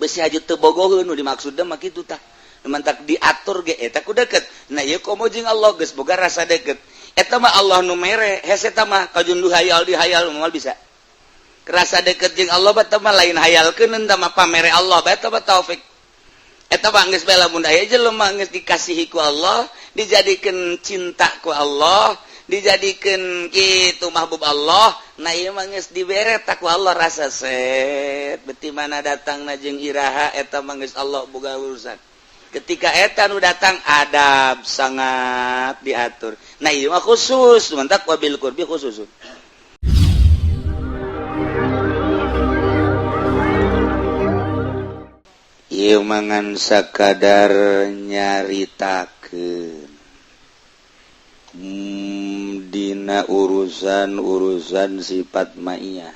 Besi haju teu bogoheun nu dimaksudna mah kitu tah. Mantak diatur ge eta ku deket. Nah, ieu komo jeung Allah geus boga rasa deket. Eta mah Allah nu mere, hese eta mah kajun hayal dihayal moal bisa. Rasa deket jeung Allah bae mah lain hayalkeun eta mah pamere Allah bae eta mah taufik. Eta mah geus bae lamun aya jelema geus dikasihi ku Allah, dijadikeun cinta ku Allah, dijadikeun kitu mahbub Allah, nah ieu mah geus dibere ku Allah rasa set. Beti mana datangna jeung iraha eta mah geus Allah boga urusan. Ketika eta nu datang adab sangat diatur. Nah, ieu mah khusus, mantak wabil qurbi khusus. Ieu mangan sakadar nyaritakeun dina urusan-urusan sifat maiyah.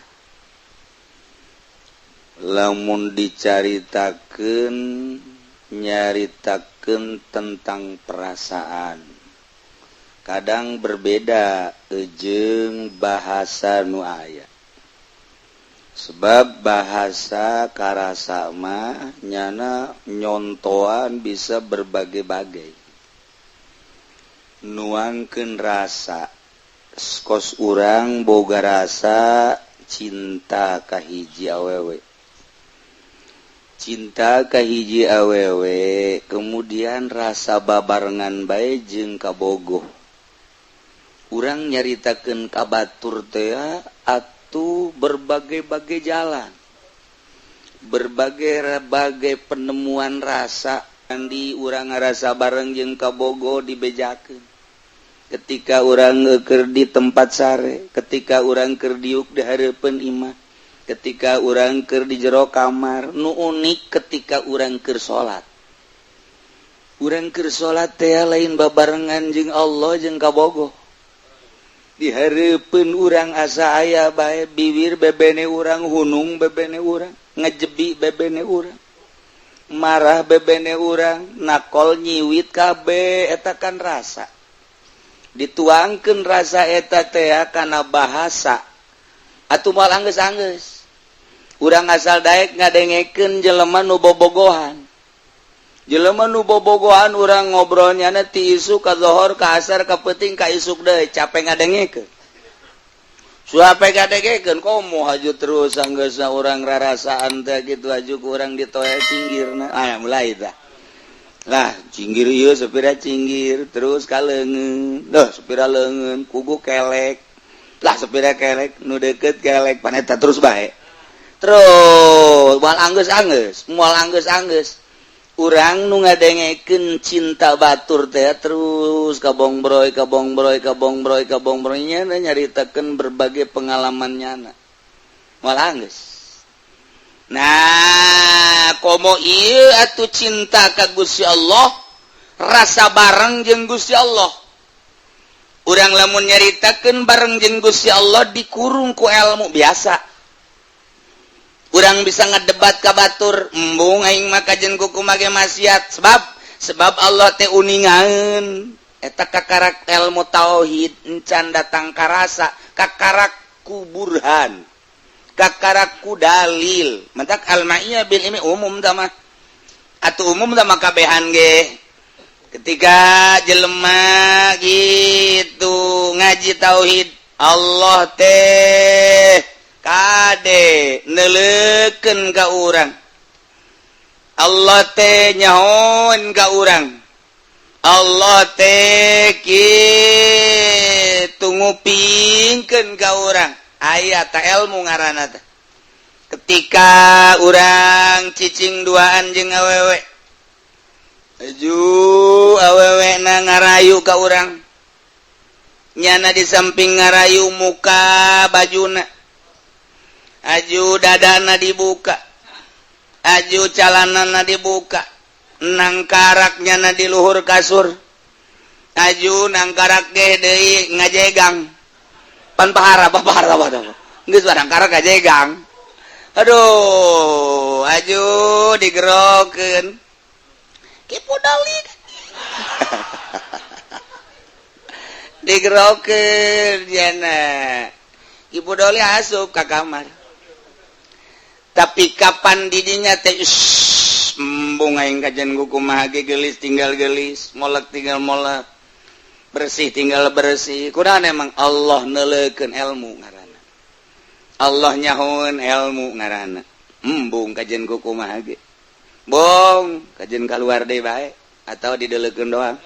Lamun dicaritakeun nyaritakeun tentang perasaan kadang berbeda jeung bahasa nu aya, sebab bahasa karasa mah nyana nyontoan bisa berbagai-bagai nuangkeun rasa. Kos urang boga rasa cinta ka hiji awewe, cinta ka hiji awewe, kemudian rasa babarengan bae jeung kabogoh. Urang nyaritakeun ka batur teh atuh berbagai-bagai jalan, berbagai-bagai penemuan rasa. Andi urang ngarasa bareng jeung kabogoh dibejakeun ketika urang keur di tempat sare, ketika urang keur diuk di hareupeun imah, ketika urang keur di jero kamar. Nu unik ketika urang keur salat, urang keur salat teh lain babarengan jeung Allah jeung kabogoh. Di hareupeun urang asa aya bae bibir bebene urang, hunung bebene urang, ngejebi bebene urang, marah bebene urang, nakol nyiwit kabeh eta kan rasa. Dituangkeun rasa eta teh kana bahasa atuh moal anggeus-anggeus. Urang asal daek ngadengekeun jelema nu bobogohan, jelema nu bobogohan urang ngobrolnya ti isuk ka zohor ka asar ka peuting ka isuk deui, capek ngadengekeun. Suape ngadengekeun komo haju terus anggeusna urang rarasaan teh kitu haju ku urang ditoe cinggirna. Ah, mulai tah lah cinggir ieu sapira cinggir terus ka leungeun, duh sapira leungeun kugu kelek lah, sapira kelek nu deket kelek paneta terus bae terus moal anggeus-anggeus, moal anggeus-anggeus. Urang nu ngadengekeun cinta batur teh terus kabongbroy kabongbroy kabongbroy kabongbroy nya nyaritakeun berbagai pengalaman nyana moal anggeus. Nah, komo ieu atuh cinta ka Gusti Allah, rasa bareng jeung Gusti Allah. Urang lamun nyaritakeun bareng jeung Gusti Allah dikurung ku ilmu biasa. Urang bisa ngedebat ka batur, embung aing mah kajen kuku make maksiat, sebab sebab Allah teh uningaeun. Eta kakarak ilmu tauhid encan datang karasa, kakarak ku burhan, kakarak ku dalil. Mantak al-ma'iyah bil ilmi umum tah mah. Atuh umum tah mah kabehan ge. Ketika jelema gitu ngaji tauhid, Allah teh kade neuleukeun ka urang, Allah teh nyahoan ka urang, Allah teh kitu ngupingkeun ka urang. Aya ta ilmu ngaranna teh. Ketika urang cicing duaan jeung awewe, aju awewe na ngarayu ka urang, nyana di samping ngarayu muka bajuna, aju dadana dibuka, aju calanana dibuka, nangkaraknya na di luhur kasur, aju nangkarak ge deui ngajegang pan pahara pahara apa geus nangkarak ngajegang. Aduh, aju digerokeun kipu dali digerokeun jana Ibu Doli asup ka kamar. Tapi kapan didinya teh embung aing kajian kumaha ge, gelis tinggal gelis, molek tinggal molek, bersih tinggal bersih. Kurang emang Allah neuleukeun ilmu ngaranna, Allah nyahoeun ilmu ngaranna. Embung kajian kumaha ge, bong kajian keluar deui bae atau dideleukeun doang.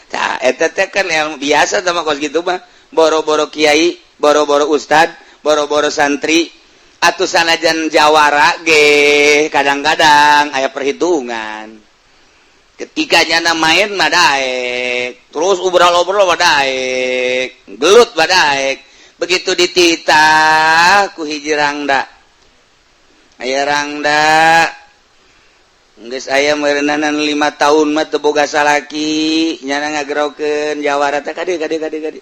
Tah, eta teh kan ilmu biasa sama kos gitu mah. Boro-boro kiai, boro-boro ustad, boro-boro santri, atau sanajan jawara ge kadang-kadang aya perhitungan. Ketika nyana main mah daek, terus obrol-obrol mah daek, gelut mah daek. Begitu dititah ku hiji rangda, aya rangda geus aya meureunanan 5 tahun mah teu boga salaki, nyana ngagerokeun jawara teh kade kade kade kade.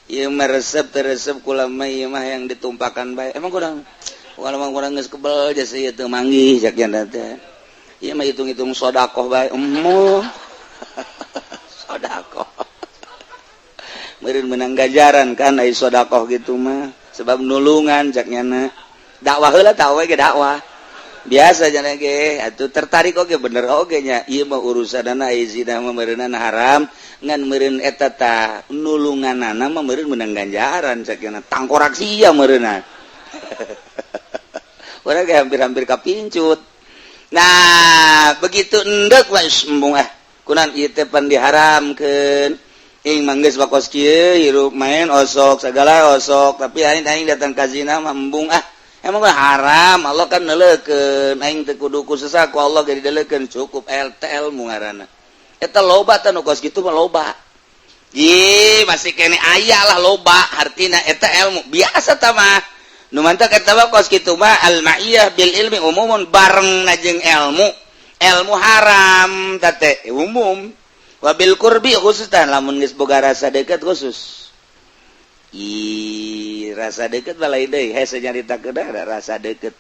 Ieu mah resep teu resep kula mah, ieu mah yang ditumpakan bae. Emang kurang kalau mah kurang geus kebel jasa ieu teu manggih cak nyana teh. Ieu mah hitung-hitung sodakoh bae. Emoh, sodakoh meureun menang ganjaran kan ai sodakoh gitu mah, sebab nulungan cak nyana. Dakwah heula, tah we ge dakwah biasa jana ge atuh tertarik oge, bener oge nya, ieu mah urusanana ai zina mah meureunana haram, ngan meureun eta tah nulunganana mah meureun menang ganjaran cak nyana, tangkorak sia meureunna. Urang ge hampir-hampir kapincut. Nah, begitu endek mah embung ah, kunan ieu teh pan diharamkeun. Ing mah geus bakos kieu hirup main osok segala osok, tapi aing aing datang ka zina mah embung ah. Emang kan haram, Allah kan neuleukeun aing teu kudu ku susah ku Allah ge dideleukeun, cukup LTL mu ngaranna. Eta loba tah nu kos kitu mah loba. Ih, masih kene aya lah loba, hartina eta ilmu biasa tah mah. Nu mantak eta mah kos kitu mah al ma'iyah bil ilmi umumun, bareng jeung ilmu. Ilmu haram teh umum. Wabil qurbi khusus tah, lamun geus boga rasa deket khusus. Ih, rasa deket balai deui hese nyarita kedah rasa deket.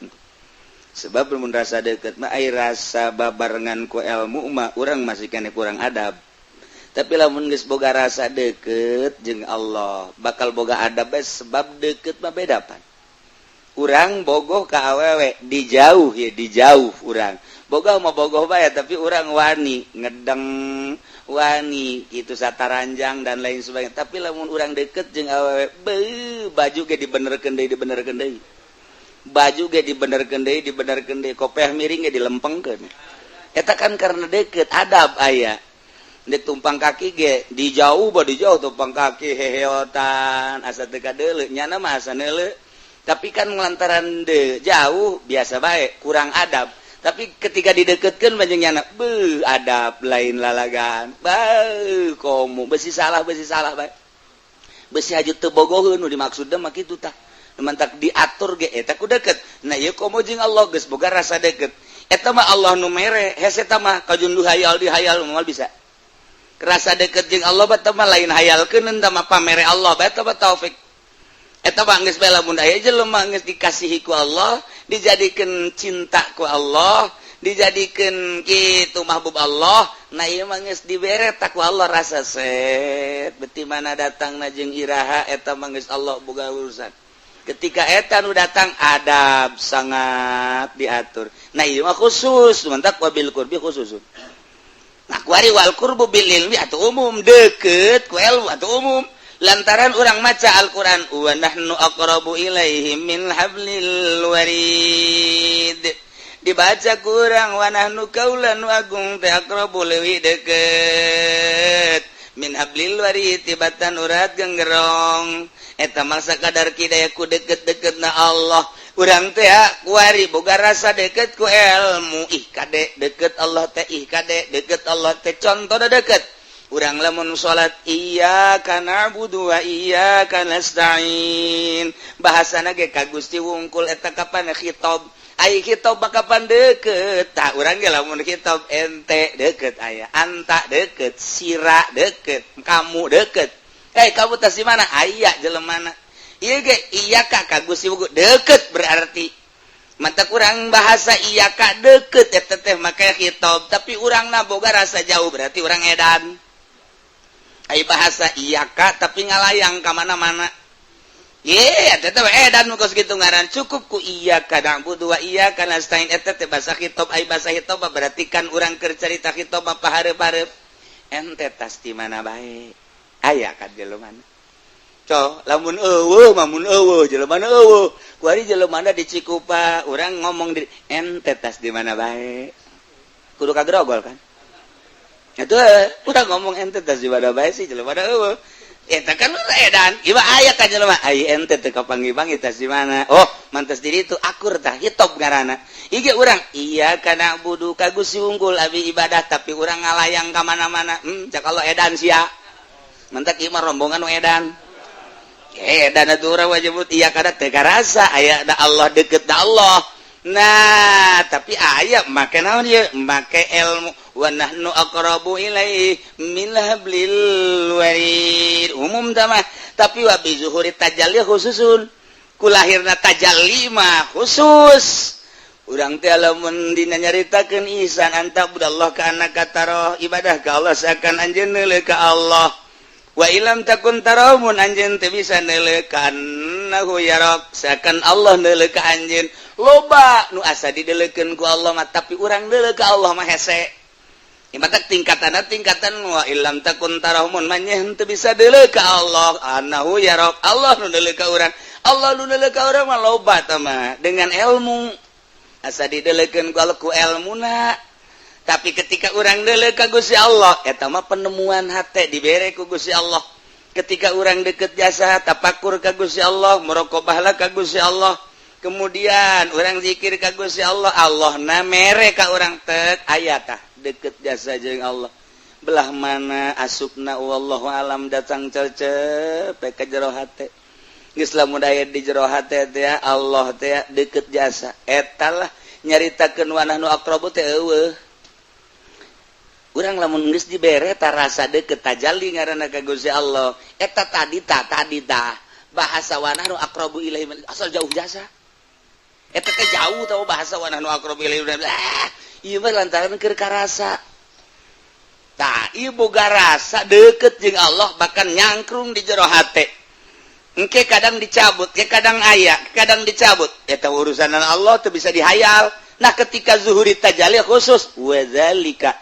Sebab mun rasa deket mah ai rasa babarengan ku ilmu mah urang masih kene kurang adab. Tapi lamun geus boga rasa deket jeung Allah bakal boga adab bae, sebab deket mah beda pan. Urang bogoh ka awewe di jauh ya, di jauh urang. Bogoh mah bogoh bae, tapi urang wani ngedeng, wani itu sataranjang dan lain sebagainya. Tapi lamun urang deket jeung awewe, beuh, baju ge dibenerkeun deui, dibenerkeun deui, baju ge dibenerkeun deui, dibenerkeun deui, kopeah miring ge dilempengkeun. Eta kan karena deket, adab aya. Dek tumpang kaki ge di jauh ba, di jauh tumpang kaki heheotan asa teu kadeuleu, nyana mah asa neuleu, tapi kan lantaran de jauh biasa bae, kurang adab. Tapi ketika dideketkan banyak nyana, beuh, adab lain lalagan. Beuh, komo besi salah, besi salah bae, besi haju teu bogoheun. Nu dimaksudna mah kitu tah, mantak diatur ge eta ku deket. Nah, ieu komo jeung Allah geus boga rasa deket, eta mah Allah nu mere hese. Eta mah kajun du hayal, dihayal moal bisa rasa deket jeung Allah. Bata mah lain hayalkeun, eta mah pamere Allah bae, eta mah taufik. Eta mah geus bae, lamun aya jelema geus dikasihi ku Allah, dijadikan cinta ku Allah, dijadikan gitu mahbub Allah. Nah, ieu mah geus dibere ku Allah rasa set beti mana datang na jeung iraha, eta mah geus Allah boga urusan. Ketika eta nu datang, adab sangat diatur. Nah, ieu mah khusus, mantak wabil qurbi khusus. Nah, kuari wal qurbu bil ilmi atau umum, deket ku ilmu atau umum, lantaran orang maca Al-Quran wa nahnu aqrabu ilaihi min hablil warid, dibaca kurang wa nahnu kaula nu agung teh aqrabu leuwih deket min hablil warid tibatan urat genggerong. Eta masa kadar kidaya ku deket-deket na Allah urang teh kuari boga rasa deket ku ilmu. Ih kade deket Allah teh, ih kade deket Allah teh. Contoh deket, urang lamun salat iyyaka na'budu wa iyyaka nasta'in, bahasana ge ka Gusti wungkul. Eta kapan khitab? Ai khitab kapan deket? Tak urang ge lamun khitab ente deket, aya anta deket, sira deket, kamu deket, eh kamu tas di mana, aya jelemana ieu ge iyyaka ka Gusti wungkul deket. Berarti mata kurang bahasa iyyaka deket eta teh make khitab, tapi urang na boga rasa jauh, berarti urang edan. Ai bahasa iyyaka tapi ngalayang ka mana-mana. Ye, eta teh edan kos kitu ngaran, cukup ku iyyaka na'budu wa iyyaka nasta'in. Eta teh bahasa khitab. Ai bahasa khitab berarti kan urang keur carita khitab pahareup-hareup, ente tas di mana bae, aya kan jelema? Co, lamun euweuh mah, mun euweuh jelema, euweuh kuari jelema di Cikupa, urang ngomong di ente tas di mana bae, kudu kagrogol kan itu. Urang ngomong ente tas di mana bae sih, jelema euweuh. Eta kan edan. Ieu aya ka jelema, ai ente teh kapanggih-panggih tas di mana? Oh, mantas diri itu akur tah, hitop ngaranna. Ieu urang iyyaka na'budu, ka Gusti unggul abi ibadah, tapi urang ngalayang ka mana-mana. Cak Allah, edan sia. Mantak ieu mah rombongan nu edan. Edan atuh urang wajib iya kada teu karasa aya da Allah, deket da Allah. Nah, tapi aya make naon ieu? Make ilmu wa nahnu aqrabu ilaihi min hablil warid. Umum mah, tapi wa bi zuhuri tajalli khususun. Ku lahirna tajalli mah khusus. Urang teh lamun dina nyaritakeun ihsan an ta'budallah ka'annaka tarahu, ibadah ka Allah seakan anjeun neuleuh ka Allah. Wa illam takun tarahu, mun anjeun teu bisa neuleuh, ka'annahu yarak, seakan Allah neuleuh ka anjeun. Loba nu asa dideleukeun ku Allah mah, tapi urang deuleu ka Allah mah hese. Ibarat tingkatan tingkatan wa illam takun tarahu, mun manyeh teu bisa deuleu ka Allah, annahu yarak, Allah nu deuleu ka urang. Allah nu deuleu ka urang mah loba tah mah dengan ilmu, asa dideleukeun ku Allah ku ilmuna. Tapi ketika urang deuleu ka Gusti Allah, eta mah penemuan hate dibere ku Gusti Allah. Ketika urang deket jasa tapakur ka Gusti Allah, muraqabah ka Gusti Allah, kemudian urang zikir ka Gusti Allah, Allah na mere ka urang tek aya tah deket jasa jeung Allah. Belah mana asupna, wallahu alam, datang cecep ka jero hate. Geus lamun aya di jero hate teh, Allah teh deket jasa. Eta lah nyaritakeun wa nahnu aqrabu teh. Euweuh urang lamun geus dibere ta rasa deket, tajalli ngaranna ka Gusti Allah. Eta tadi ta, tadi ta bahasa wa nahnu aqrabu ilaihi asal jauh jasa. Eta teh jauh tau bahasa wa nahnu aqrabu ilaihi. Ah, ieu mah lantaran keur karasa. Tah, ieu boga rasa deket jeung Allah, bahkan nyangkrung di jero hate. Engke kadang dicabut, ke kadang aya, kadang dicabut. Eta urusan Allah tuh bisa dihayal. Nah, ketika zuhuri tajalli khusus, wadzalika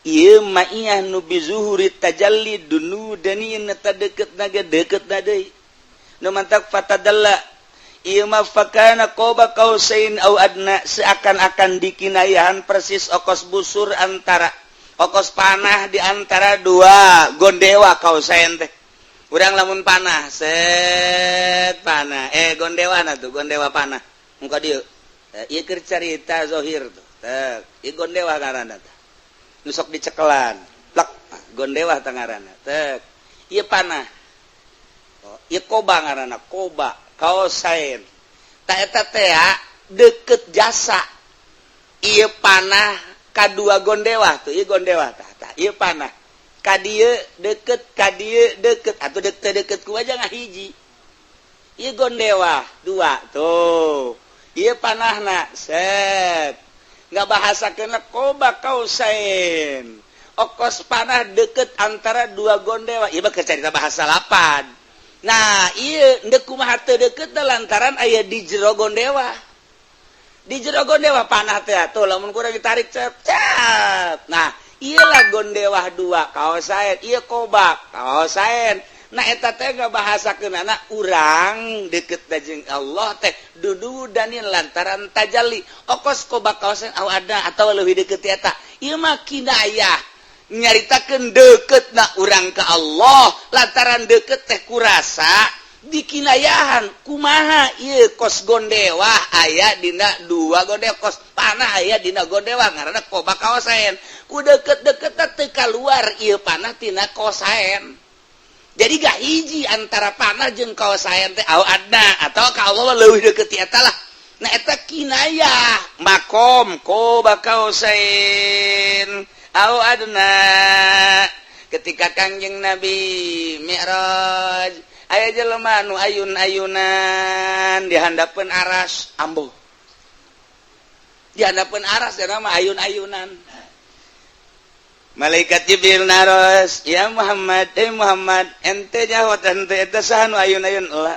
ieu ma'iyah nu bi zuhuri tajalli dunu daniin, eta deket naga deket na deui. Nu mantak fatadalla ieu mah fakana qaba qausain au adna, seakan-akan dikinayahan persis okos busur antara okos panah di antara dua gondewa. Kausain teh urang lamun panah set, panah gondewa na tuh, gondewa panah muka dieu. Ieu keur carita zohir tuh. Tek ieu gondewa ngaranna teh, nu sok dicekelan plek, gondewa teh ngaranna. Tek ieu panah. Oh, ieu koba ngaranna, koba kausain. Ta eta teh deket jasa ieu panah kadua gondewa tuh. Ieu gondewa tah, tah ieu panah ka dieu deket, ka dieu deket atau deket deket ku aja ngahiji. Ieu gondewa dua tuh, ieu panahna set, nggak bahasa kena koba kausain, okos panah deket antara dua gondewa. Ieu mah cerita bahasa lapan. Nah, ieu ndek kumaha teu deket lantaran aya di jero gondewa, di jero gondewa panah teh tuh, lamun kurang ditarik cep cep. Nah, iyalah gondewah dua kausain, ieu koba kausain. Nah, eta teh bahasakeun anak urang deket jeung Allah teh dudu danin lantaran tajalli, okos koba kausain au ada atau lebih deket. Eta ieu mah kinayah nyaritakeun deket na urang ke Allah lantaran deket teh kurasa dikinayahan kumaha ieu kos gondewah aya dina dua gondewah, kos panah aya dina gondewah ngaranna koba kausain. Ku deket-deket teu kaluar ieu panah tina kausain, jadi gak hiji antara panah jeung kausain teh, au adna atau ka Allah leuwih deket ti eta lah. Nah, eta kinayah makom koba kausain au adna. Ketika Kangjeng Nabi Mi'raj, aya jelema nu ayun-ayunan di handapeun aras, ambo di handapeun aras ya nama ayun-ayunan. Malaikat Jibril naros, "Ya Muhammad, eh Muhammad, ente nyaho ente eta saha nu ayun-ayun?" "Lah,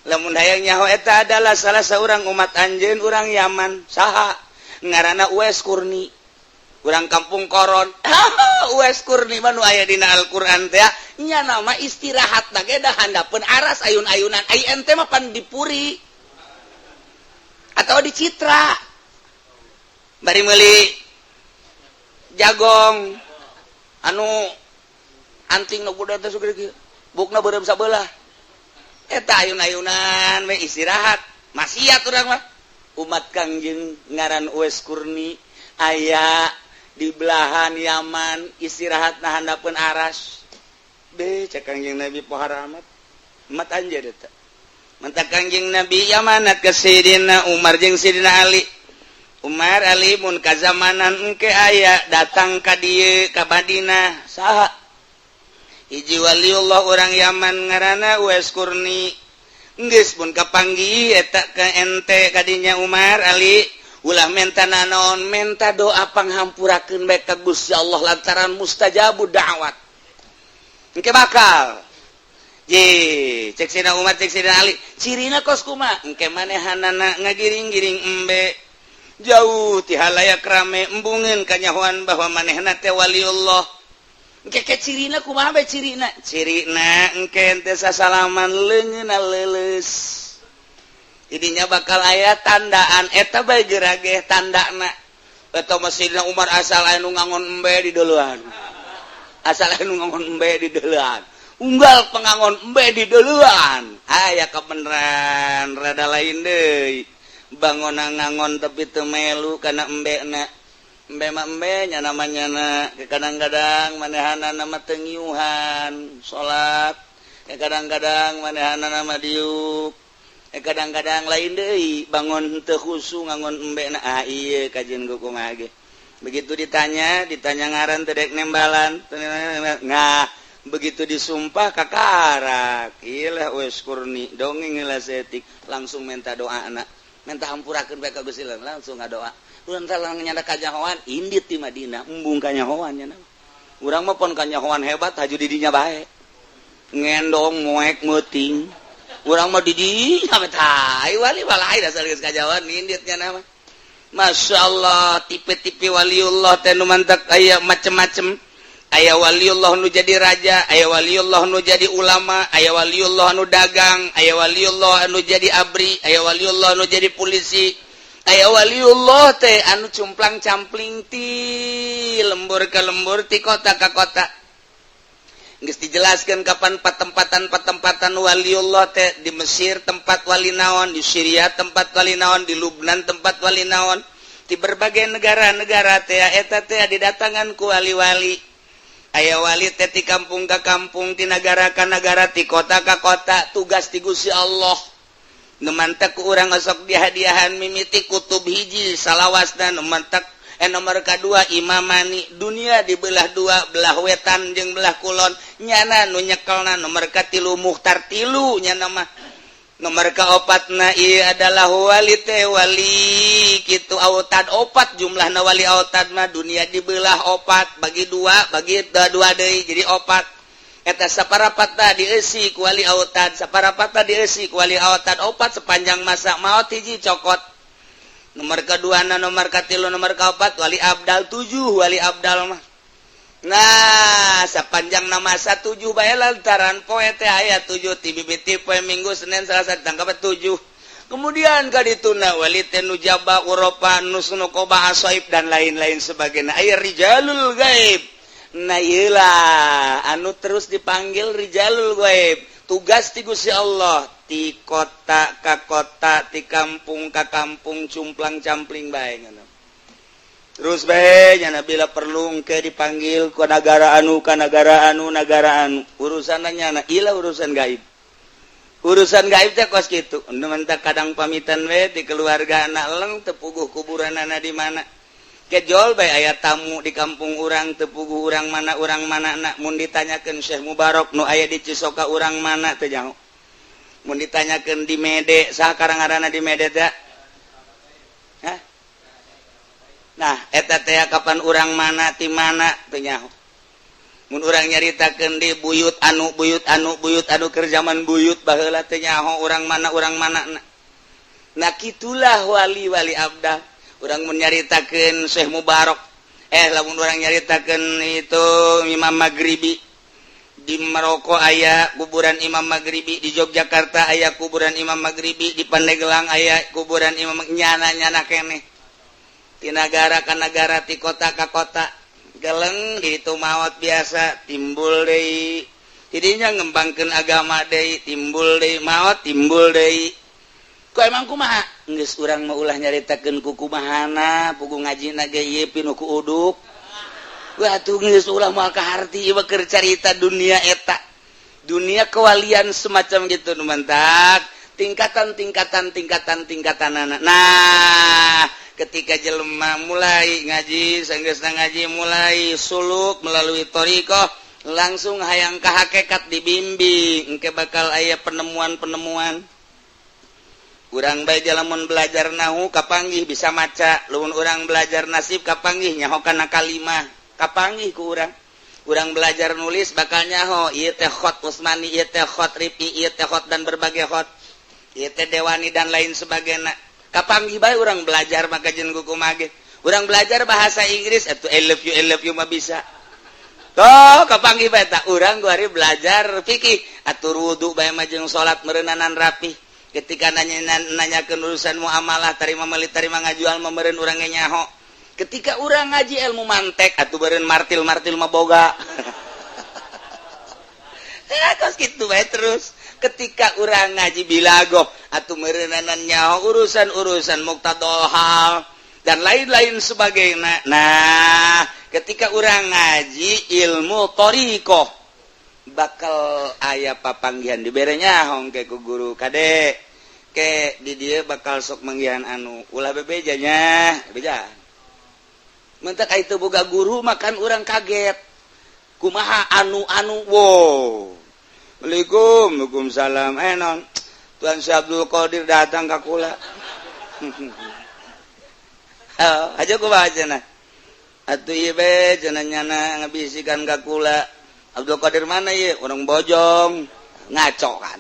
Lamun hayang nyaho, eta adalah salah seorang umat anjeun, urang Yaman. Saha ngaranna? Uwais Kurni, urang kampung Koron. Uwais Kurni mah nu aya dina Al-Qur'an teh nya. Nama istirahat ge da handapeun aras, ayun-ayunan. Ai ente mah pan dipuri atau di Citra bari meuli jagong anu anting nu kuda teh sugede kieu, bukna beureum sabelah. Eta ayun-ayunan we istirahat, maksiat. Urang mah umat Kangjeng. Ngaran Uwais Kurni, aya di belahan Yaman, istirahat na handapeun aras. Be, cek Kangjeng Nabi, pohara amat umat anjeun eta. Mantak Kangjeng Nabi amanat ke Sidina Umar jeung Sidina Ali. Umar, Ali, mun kazamanan engke aya datang ka dieu ka Madinah, saha hiji waliullah orang Yaman ngaranna Uwais Kurni. Geus, mun kapanggih eta ke ente kadinya, Umar, Ali, ulah menta nanaon, menta doa panghampurakeun bae ka Gusti Allah lantaran mustajabu da'wat engke bakal. Ye, cek Sina Umar, cek Sina Ali, cirina kos kuma engke manehanana ngagiring-giring embe jauh ti halayak rame, embungeun kanyahoan bahwa manehna teh waliullah. Engke ke cirina kumaha bae cirina? Cirina engke teh sasalaman leungeunna leuleus. Idinya bakal aya tandaan eta bae, gerageh tandana eta mah. Sidina Umar asal anu ngangon embe di duluan, asal anu ngangon embe di duluan, unggal pengangon embe di duluan. Aya kebenaran rada lain deui, bangun ngangon tapi teu melu kana embena. Embe mah embe nya, namanya na kadang-kadang manehana nama teu ngiuhan salat, kadang-kadang manehana nama diuk, kadang-kadang lain deui, bangun teu khusu ngangon embe na. Ah, ieu kajian kumaha ge. Begitu ditanya, ditanya ngaran teu dek nembalan. Nah, begitu disumpah kakarak ilah Uwais Kurni. Dongeng lah setik, langsung minta doa anak, minta hampurakeun bae ka Gusti Allah, langsung ngadoa. Urang teh nyanda kanyahoan indit di Madinah, embung kanyahoan nya. Urang mah pon kanyahoan hebat haju di dinya bae, ngendong moek meuting. Urang mah di dinya bae wali walai dasar geus kanyahoan indit nya nama. Masya Allah, tipe-tipe waliullah teh nu mantak aya macem-macem. Aya waliullah nu jadi raja, aya waliullah nu jadi ulama, aya waliullah nu dagang, aya waliullah anu jadi abri, aya waliullah nu jadi polisi, aya waliullah teh anu cumplang campling ti lembur ke lembur, ti kota ke kota. Geus dijelaskan kapan patempatan-patempatan waliullah teh. Di Mesir tempat wali naon, di Syria tempat wali naon, di Lubnan tempat wali naon, di berbagai negara-negara teh eta teh didatangan ku wali-wali. Aya wali teh ti kampung ke kampung, ti negara ke negara, ti kota ke kota, tugas ti Gusti Allah. Nu mantak ku urang osok dihadiahan mimiti kutub hiji salawasna. Nu mantak nomor kedua imamani, dunia dibelah dua, belah wetan jeung belah kulon, nyana nu nyekelna. Nomor katilu muhtar tilu nyana mah. Nomor keopatna ieu adalah wali teh wali kitu autad opat jumlahna. Wali autad mah dunia dibelah opat, bagi dua, bagi dua deui jadi opat. Eta saparapatna dieusi ku wali autad, saparapatna dieusi ku wali autad, opat sepanjang masa. Maot hiji, cokot nomor kedua na, nomor katilu, nomor keopat wali abdal, tujuh wali abdal mah. Nah, sepanjang nama tujuh bae lantaran poe teh aya tujuh, ti bibiti poe Minggu, Senin, Selasa, ditangkap tujuh. Kemudian ka dituna wali teh nujaba, urofa, nusnukoba, asoib, dan lain-lain sebagainya. Aya rijalul gaib. Nah, iyalah anu terus dipanggil rijalul gaib. Tugas ti Gusti Allah ti kota ka kota, ti kampung ka kampung, cumplang campling bae ngono. Terus bae nyana, bila perlu ke dipanggil ke negara anu, ke negara anu, negara anu, urusan nyana ilah urusan gaib. Urusan gaib teh kos kitu. Nu kadang pamitan we di keluarga anak leng teu puguh kuburan anak di mana. Kejol bae aya tamu di kampung urang, teu puguh urang mana, urang mana nak. Mun ditanyakeun Syekh Mubarok nu aya di Cisoka urang mana, teu jauh. Mun ditanyakeun di Mede saha karang-ngaranna di Mede teh? Hah? Nah, eta teh kapan urang mana, ti mana, teu nyaho. Mun urang nyaritakeun di buyut anu, buyut anu, buyut anu, keur zaman buyut baheula teh nyaho urang mana, urang mana. Nah, kitulah wali-wali abdal. Urang mun nyaritakeun Syekh Mubarok, lamun urang nyaritakeun itu Imam Maghribi, di Maroko aya kuburan Imam Maghribi, di Yogyakarta aya kuburan Imam Maghribi, di Pandeglang aya kuburan Imam, nyana-nyana keneh di nagara ka nagara, ti kota ka kota. Geleng di itu maut biasa, timbul deui tidinya ngembangkeun agama deui, timbul deui, maut, timbul deui. Kok emang kumaha geus urang mah ulah nyaritakeun ku kumahana pugu ngajina ge ieu pinuh ku uduk. Wah, tuh geus ulah moal kaharti ieu keur carita dunia eta, dunia kewalian semacam gitu nu mantak tingkatan, tingkatan, tingkatan, tingkatan. Nah, ketika jelema mulai ngaji, sanggeusna ngaji mulai suluk melalui thoriqoh, langsung hayang ka hakekat, dibimbing, engke bakal aya penemuan-penemuan. Urang bae lamun belajar nahu kapanggih bisa maca, lamun urang belajar nasib kapanggih nyaho kana kalimah, kapanggih ku urang. Urang belajar nulis bakal nyaho ieu teh khot Utsmani, ieu teh khot Ripi, ieu teh khot dan berbagai khot, ieu teh dewani dan lain sebagainya. Kapanggih bae urang belajar maka jeung kumaha ge. Urang belajar bahasa Inggris atuh I love you, I love you mah bisa. Toh kapanggih bae tak urang kuari belajar fikih atur wudu bae mah jeung salat meureunanan rapih. Ketika nanya nanyakeun urusan muamalah, tarima meuli, tarima ngajual, meureun urang ge nyaho. Ketika urang ngaji ilmu mantek atuh beureun martil martil mah boga. Kos kitu bae terus. Ketika urang ngaji bilagoh atuh meureunanan nyaho urusan-urusan muqtadol hal dan lain-lain sebagainya. Nah, ketika urang ngaji ilmu thoriqoh bakal aya papanggihan, diberenya hongke ku guru, "Kade ke di dia bakal sok manggihan anu, ulah bebejanya beja." Mentak itu boga guru makan urang kaget, kumaha anu anu, wow, Assalamualaikum, Waalaikumsalam, non Tuan Syekh Abdul Qadir datang ka kula aja. Kumaha cenah atuh ieu be cenah, nyana ngabisikan ka kula. Abdul Qadir mana ieu? Orang Bojong ngaco kan.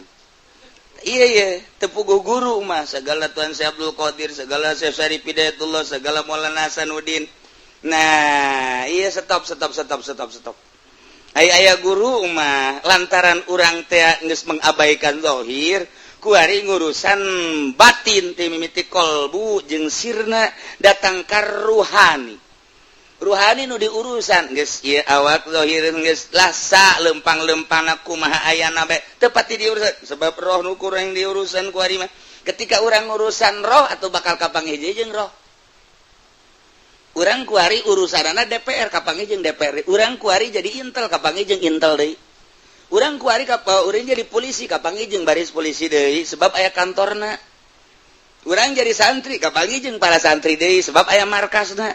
Iya iya tepuguh guru mah segala Tuan Syekh Abdul Qadir, segala Syekh Syarif Hidayatullah, segala Maulana Hasanuddin. Nah iya, stop, stop, stop, stop, stop. Aya aya guru mah lantaran urang teh geus mengabaikan zahir, kuari ngurusan batin ti mimiti kolbu jeung sirna datang ka ruhani. Ruhani nu diurusan geus ieu awak zahir geus lasa lempang-lempang kumaha ayana bae teu pati diurusan, sebab roh nu kurang diurusan kuari mah. Ketika urang urusan roh atau bakal kapanggih jeung roh. Urang kuari urusanana DPR, kapanggih jeung DPR. Urang kuari jadi Intel, kapanggih jeung Intel deui. Urang kuari kapa urang jadi polisi, kapanggih jeung baris polisi deui, sebab aya kantorna. Urang jadi santri, kapanggih jeung para santri deui, sebab aya markasna.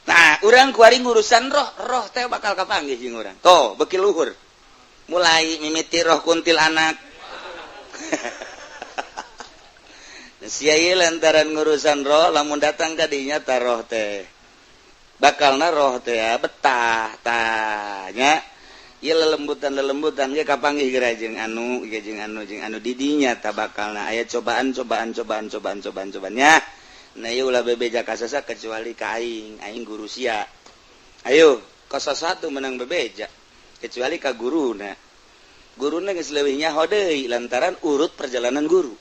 Nah, urang kuari ngurusan roh, roh teh bakal kapanggih jeung urang. Toh beki luhur, mulai mimiti roh kuntilanak. Sia lantaran ngurusan roh, lamun datang ka dinya ta roh teh bakalna roh teh ya, betah tanya ieu lelembutan lelembutan ge kapanggih geura jeung anu ge, jeung anu, jeung anu didinya ta bakalna aya cobaan, cobaan, cobaan, cobaan, cobaan, cobaannya. Nah, ieu ulah bebeja ka sasa kecuali ka aing. Aing guru sia. Ayo ka satu menang bebeja kecuali ka guruna. Guruna geus leuwih nyaho deui lantaran urut perjalanan guru,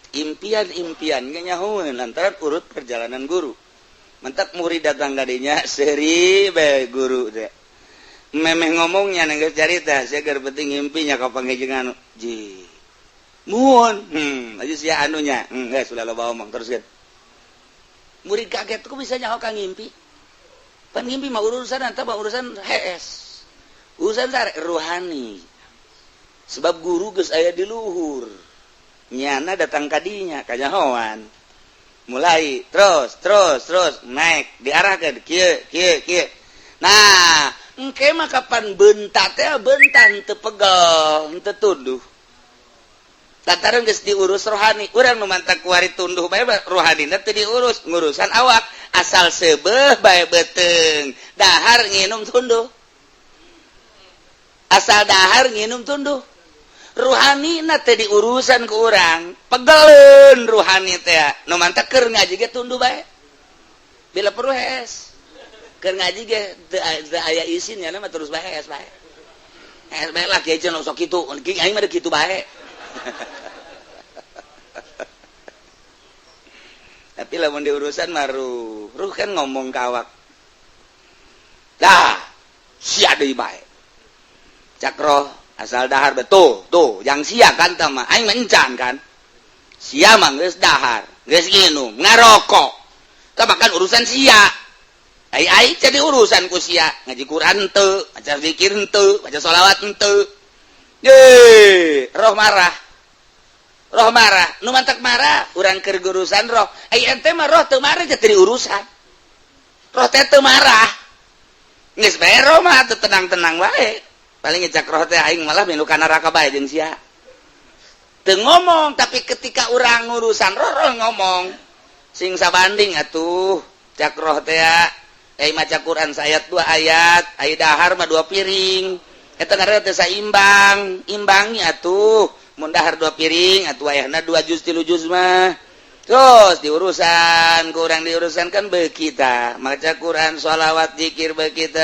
impian-impian ge nyahoeun lantaran urut perjalanan guru. Mentak murid datang kadinya seri bae guru teh memeh ngomongnya geus carita sia keur penting ngimpinya kapanggih jeung anu ji muhun, aja sia anunya, geus ulah loba omong terus kan. Murid kaget, kok bisa nyaho ka ngimpi? Pan ngimpi mah urusan anta mah urusan HS, urusan sare ruhani, sebab guru geus aya di luhur, nyana datang kadinya kanyahoan, mulai terus terus terus naik, diarahkan kieu kieu kieu. Nah, engke mah kapan bentak teh bentan teu pegel, teu tunduh lantaran geus diurus rohani. Urang nu mantak kuari tunduh bae, rohanina teu diurus, ngurusan awak asal seubeuh bae beuteung, dahar nginum tunduh. Asal dahar nginum tunduh, ruhani na teh diurusan ku urang, pegeleun ruhani teh. Nu mantak keur ngaji ge tunduh bae, bila perlu hees. Keur ngaji ge teu aya isin ya mah, terus bae hees bae, hees bae lah. Kiai sok kitu, aing mah kitu bae. Tapi lamun diurusan mah ruh, ruh kan ngomong ka awak dah sia deui bae. Cak roh, asal dahar betul tuh yang sia kan tama aing mah encan kan. Sia mah geus dahar, geus nginum, ngarokok, kan urusan sia. Ai aing jadi urusan ku sia, ngaji Quran teu, maca zikir henteu, maca sholawat henteu. Ye, roh marah, roh marah. Nu mantak marah urang keur urusan roh. Ai ente mah roh teu marah, jadi urusan roh teh teu marah, geus bae. Roh mah teu tenang-tenang wae. Paling ngecak roh teh, aing malah milu ka neraka bae jeung sia. Teu ngomong, tapi ketika urang ngurusan roh, roh ngomong sing sabanding atuh. Cak roh teh, eh, maca Quran sayat dua ayat, ai dahar mah dua piring. Eta ngaranna teh saimbang. Imbangi atuh, mun dahar dua piring atuh ayahna dua juz, tilu juz mah. Terus diurusan kurang, diurusan kan kita maca Quran, sholawat, zikir begitu.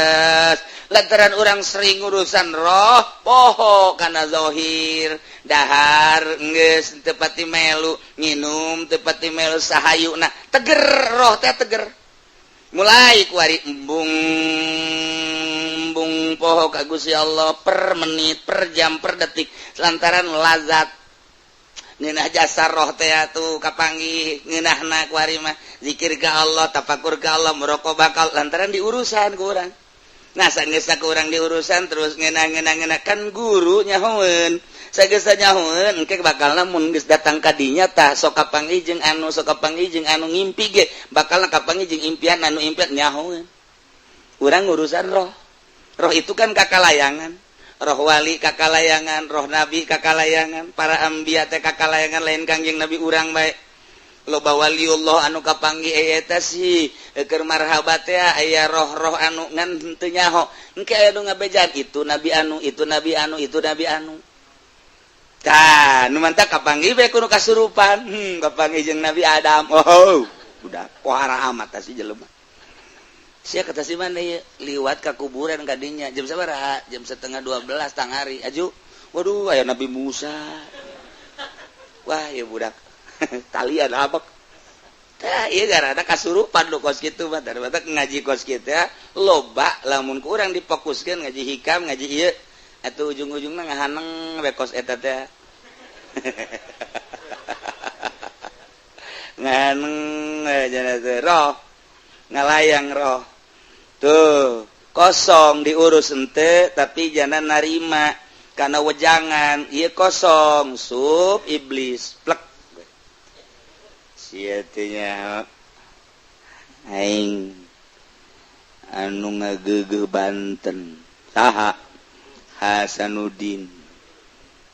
Lantaran orang sering urusan roh, poho karena zohir. Dahar geus teu pati melu, nginum teu pati melu, sahayu. Nah, teger roh teh, teger. Mulai kuari embung embung poho ka Gusti Allah per menit, per jam, per detik, lantaran lazat ngeunah jasa roh teh atuh kapanggih ngeunahna. Kuari mah zikir ka Allah, tafakur ka Allah, merokok bakal lantaran diurusan ku urang. Nah, sanggeus ku urang diurusan terus ngeunah ngeunah ngeunah kan guru nyahoeun. Sageus nyahoeun, engke bakalna mun geus datang ka dinya tah sok kapanggih jeung anu, sok kapanggih jeung anu, ngimpi ge bakalna kapanggih jeung impian anu, impian nyahoeun. Urang urusan roh. Roh itu kan kakalayangan, roh wali kakalayangan, roh nabi kakalayangan, para ambia teh kakalayangan. Lain Kangjeng Nabi urang bae, loba waliullah anu kapanggih eta sih keur marhaba teh. Aya roh-roh anu ngan henteu nyaho, engke aya nu ngabejaan itu nabi anu, itu nabi anu, itu nabi anu. Tah, nu mantak kapanggih bae kudu kasurupan. Kapanggih jeung Nabi Adam. Oh, udah pohara amat si jelema. Sia kata si mana ya, liwat ka kuburan kadinya jam sabaraha? Jam 11.30 tangari aju. Waduh, aya Nabi Musa. Wah, ya budak talian abek. Tah, ieu gara kasurupan lu kos kitu mah. Daripada ngaji kos kitu ya loba, lamun kurang difokuskeun ngaji hikam, ngaji ieu atuh ujung-ujungna ngahaneng we kos eta teh, ngahaneng we. Roh ngalayang, roh tuh kosong, diurus ente tapi jangan narima karena wejangan. Iya, kosong sup iblis plek. Sia aing anu ngagegeh Banten saha? Hasanuddin.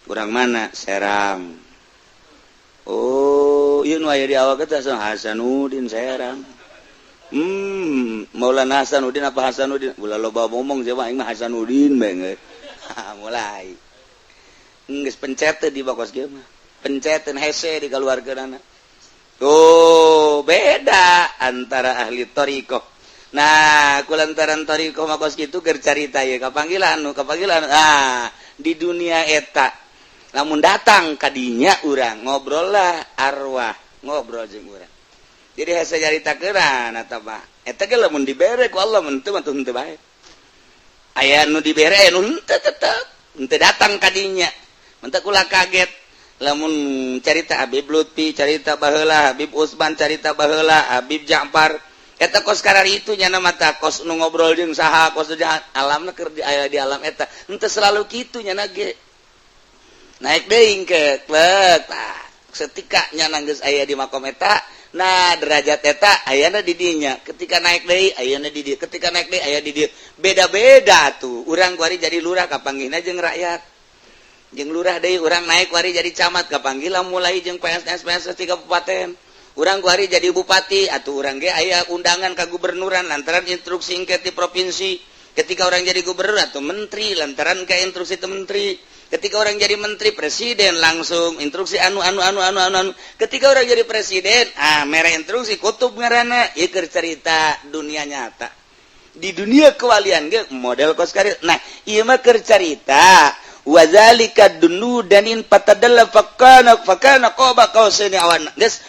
Kurang mana? Serang. Oh, ieu nu aya di awak eta Hasanuddin Serang. Maulana Hasanuddin apa Hasanuddin? Ulah loba ngomong siapa, aing mah Hasanuddin bae. Mulai geus pencet di bakos kieu mah, pencetan hese dikeluarkeunana. Tuh, beda antara ahli thoriqoh. Nah, kulantaran thoriqoh mah kos kitu keur carita ye kapanggilan nu kapanggilan. Ah, di dunia eta lamun datang kadinya urang ngobrol lah, arwah ngobrol jeung urang. Jadi hese nyaritakeun eta mah. Eta ge lamun dibere ku Allah mun teu mah henteu bae. Aya nu dibere, aya nu henteu, tetep henteu datang kadinya. Mentak ulah kaget lamun carita Habib Lutfi carita baheula, Habib Usman carita baheula, Habib Ja'far eta kos karar itu nyana mata kos nu ngobrol jeung saha, kos jahat alamna keur di aya di alam eta henteu selalu kitu. Nyana ge naik deui ke klek. Tah, setika nyana geus aya di makom eta, nah, derajat eta ayana di dinya. Ketika naik deui ayana di dieu, ketika naik deui aya di dieu. Beda-beda tuh. Urang kuari jadi lurah kapanggihna jeung rakyat, jeung lurah deui. Urang naik kuari jadi camat kapanggih mulai jeung PSS PSS di kabupaten. Urang kuari jadi bupati atuh urang ge aya undangan ka gubernuran lantaran instruksi engke di provinsi. Ketika urang jadi gubernur atau menteri, lantaran ke instruksi itu menteri. Ketika urang jadi menteri, presiden langsung instruksi anu anu anu anu anu, anu. Ketika urang jadi presiden, ah, mere instruksi kutub ngaranna. Ieu cerita dunia nyata. Di dunia kewalian ge model kos. Nah, ieu mah keur carita wazalika dunu danin fatadalla fakana fakana qaba qausaini awan. Geus.